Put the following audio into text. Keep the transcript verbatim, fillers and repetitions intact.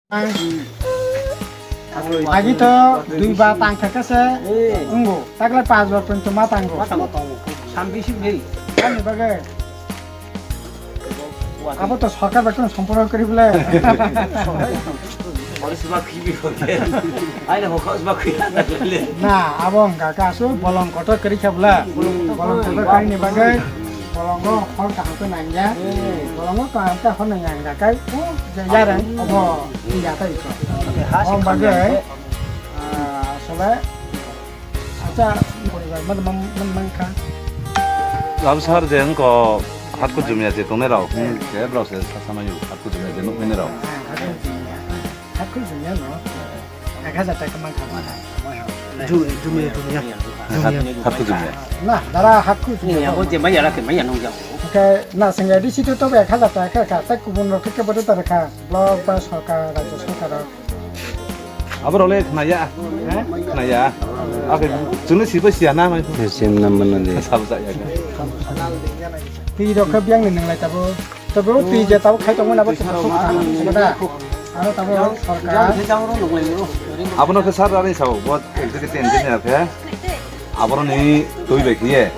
Agi to dui ba tang kha khe se wngo, takle panch ba porjonto ma tango. Sambi si nei. Ani bagwi. Abo to sorkar bai kheno somporko kwrwi bole. Oro sima khwi bi hote. Aina hokha sima khwi na ta le. Na, abo wngkha khe aswk bolong kotor kwrwi kha bole. Bolong kotor kwrwini bagwi bolongo hor kaham khe nangya. Bolongo kaham khe hor nangya wngkha khe o je yareng obo ya tai ko. Omo bagwi, ah, asole Acha, poribar man, man, man, man kha. Abo sar je wngkho hatkhu jumia je tongnai rok, hmm, je borok se sa sama yo hatkhu jumia je nukmani rok. Ah, hatkhu jumia. Hatkhu jumia no. Ek hajar taka man kha. Ju-, jumia, jumia. Hat-, hatkhu jumia. Na, dara hatkhu jumia. Ni abo je maya rake maya nung jang. Oke, na sengya di situ to ek hajar taka kha, tak kubun rok khe bodo tar kha. Block ba sorkar, rajya sorkar rok. Aborok le khnaya. He? Khnaya. Akhe chwngno sibo siya na mai. Sim na mano de. Sabo sa ya. Twi rok khe biyang ni nang lai tabo. Tabo twi je tabo khai tongmani abo twi rok kha. Aro tabo sorkar. Abono khe sar ani sabo. Bo executive engineer khe. Aboroni twi bai khiye.